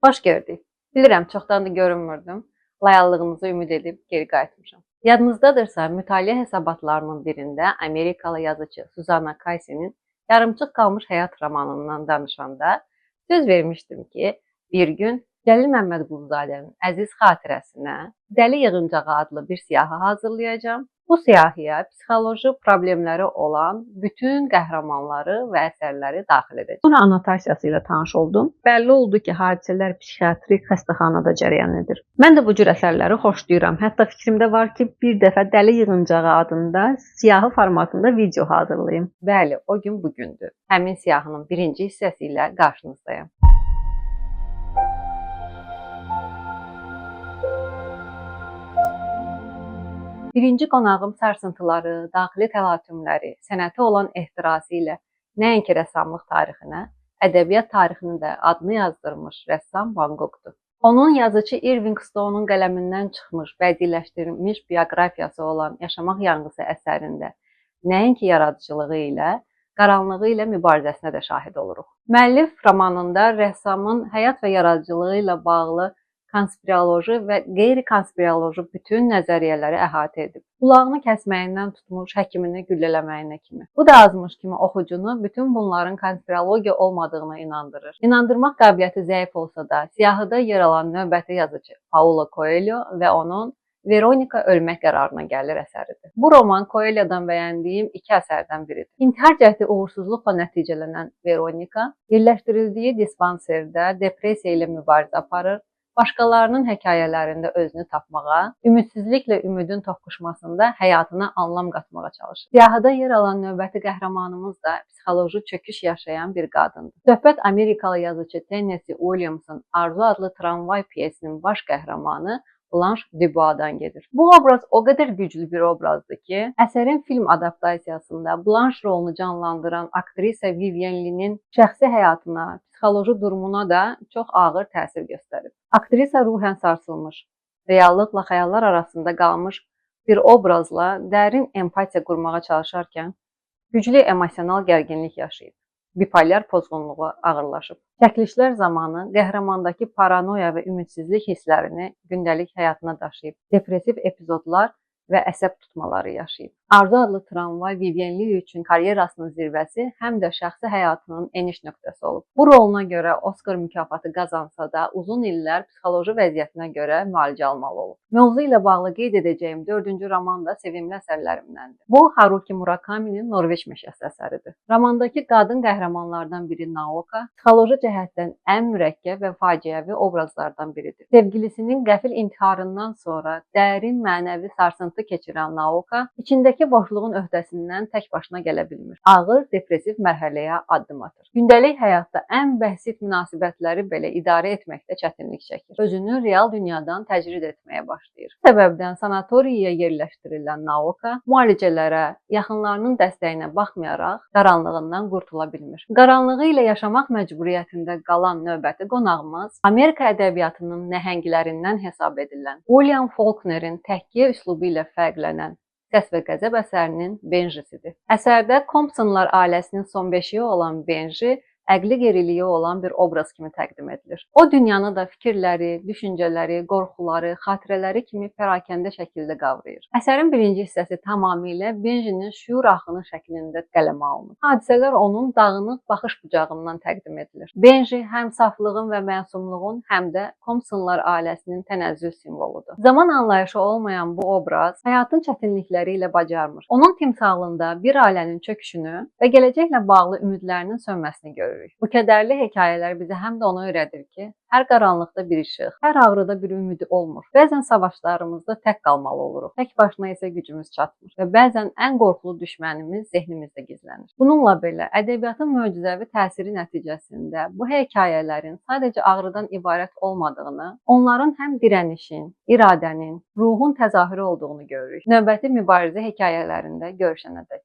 Xoş gördük. Bilirəm, çoxdandır görünmürdüm. Layallığınızı ümid edib geri qayıtmışam. Yadınızdadırsa, mütaliə hesabatlarının birində Amerikalı yazıcı Susanna Kaysenin Yarımçıq Qalmış Həyat romanından danışanda söz vermişdim ki, bir gün Cəlil Məmmədquluzadənin əziz xatirəsinə Dəli Yığıncağı adlı bir siyahı hazırlayacağam. Bu siyahıya psixoloji problemləri olan bütün qəhrəmanları və əsərləri daxil edəcəm. Sonra annotasiyası ilə tanış oldum. Bəlli oldu ki, hadisələr psixiatrik xəstəxanada cərəyan edir. Mən də bu cür əsərləri xoşlayıram. Hətta fikrimdə var ki, bir dəfə Dəli Yığıncağı adında siyahı formatında video hazırlayım. Bəli, o gün bugündür. Həmin siyahının birinci hissəsi ilə qarşınızdayam. Birinci qonağım sarsıntıları, daxili təlatümləri, sənətə olan ehtirası ilə nəinki rəssamlıq tarixinə, ədəbiyyat tarixini də adını yazdırmış rəssam Van Goghdur. Onun yazıcı Irving Stone'un qələmindən çıxmış, bədiiləşdirilmiş bioqrafiyası olan Yaşamaq Yanğısı əsərində nəinki yaradıcılığı ilə, qaranlığı ilə mübarizəsinə də şahid oluruq. Müəllif romanında rəssamın həyat və yaradıcılığı ilə bağlı konspiroloji və qeyri-konspiroloji bütün nəzəriyyələri əhatə edib. Qulağını kəsməyindən tutmuş həkimini güllələməyinə kimi. Bu da azmış kimi oxucunu bütün bunların konspirologiya olmadığına inandırır. İnandırmaq qabiliyyəti zəif olsa da, siyahıda yer alan növbəti yazıcı Paulo Coelho və onun Veronika ölmək qərarına gəlir əsəridir. Bu roman Coelho'dan bəyəndiyim iki əsərdən biridir. İntihar cəhdi uğursuzluqla nəticələnən Veronika yerləşdirildiyi dispanserdə depressiya ilə mübarizə aparır, başqalarının hekayələrində özünü tapmağa, ümidsizliklə ümidin toqquşmasında həyatına anlam qatmağa çalışır. Siyahıda yer alan növbəti qəhrəmanımız da psixoloji çöküş yaşayan bir qadındır. Söhbət Amerikalı yazıcı Tennessee Williams'ın Arzu adlı tramvay pyesinin baş qəhrəmanı Blanche Dubois'dan gedir. Bu obraz o qədər güclü bir obrazdır ki, əsərin film adaptasiyasında Blanche rolunu canlandıran aktrisa Vivien Lee'nin şəxsi həyatına, psixoloji durumuna da çox ağır təsir göstərib. Aktrisa ruhən sarsılmış, reallıqla xəyallar arasında qalmış bir obrazla dərin empatiya qurmağa çalışarkən güclü emosional gərginlik yaşayıb. Bipolyar pozğunluğu ağırlaşıb. Çəkilişlər zamanı qəhrəmandakı paranoya və ümidsizlik hisslərini gündəlik həyatına daşıyıb. Depressiv epizodlar və əsəb tutmaları yaşayıb. Arzu adlı tramvay Vivien Leigh üçün karyerasının zirvəsi, həm də şəxsi həyatının eniş nöqtəsi olub. Bu roluna görə Oskar mükafatı qazansa da, uzun illər psixoloji vəziyyətinə görə müalicə almalı olub. Mövzu ilə bağlı qeyd edəcəyim dördüncü roman da sevimli əsərlərimdəndir. Bu Haruki Murakaminin Norveç meşəsi əsəridir. Romandakı qadın qəhrəmanlardan biri Naoka psixoloji cəhətdən ən mürəkkəb və faciəvi obrazlardan biridir. Sevgilisinin qəfil intiharından sonra dərin mənəvi sarsıntı keçirən Naoka içindəki boşluğun öhdəsindən tək başına gələ bilmir. Ağır depressiv mərhələyə addım atır. Gündəlik həyatda ən bəsit münasibətləri belə idarə etməkdə çətinlik çəkir. Özünü real dünyadan təcrid etməyə başlayır. Bu səbəbdən sanatoriyaya yerləşdirilən Naoka müalicələrə, yaxınlarının dəstəyinə baxmayaraq qaranlığından qurtula bilmir. Qaranlığı ilə yaşamaq məcburiyyətində qalan növbəti qonağımız Amerika ədəbiyyatının nəhənglərindən hesab edilən William Faulknerin təhkiyə üslubu ilə fərqlənən Səs və Qəzəb əsərinin Benjisidir. Əsərdə Compsonlar ailəsinin son beşiyi olan Benji əqli geriliyi olan bir obraz kimi təqdim edilir. O dünyanı da fikirləri, düşüncələri, qorxuları, xatirələri kimi pərakəndə şəkildə qavrayır. Əsərin birinci hissəsi tamamilə Benjinin şüur axını şəklində qələmə alınıb. Hadisələr onun dağınıq baxış bucağından təqdim edilir. Benji həm saflığın və məsumluğun, həm də Compsonlar ailəsinin tənəzzül simvoludur. Zaman anlayışı olmayan bu obraz həyatın çətinlikləri ilə bacarmır. Onun timsalında bir ailənin çöküşünü və gələcəklə bağlı ümidlərinin sönməsini görürük. Bu kədərli hekayələr bizə həm də onu öyrədir ki, hər qaranlıqda bir işıq, hər ağrıda bir ümidi olmur. Bəzən savaşlarımızda tək qalmalı oluruq. Tək başına isə gücümüz çatmır və bəzən ən qorxulu düşmənimiz zehnimizdə gizlənir. Bununla belə ədəbiyyatın möcüzəvi təsiri nəticəsində bu hekayələrin sadəcə ağrıdan ibarət olmadığını, onların həm dirənişin, iradənin, ruhun təzahürü olduğunu görürük. Növbəti mübarizə hekayələrində görüşənədək.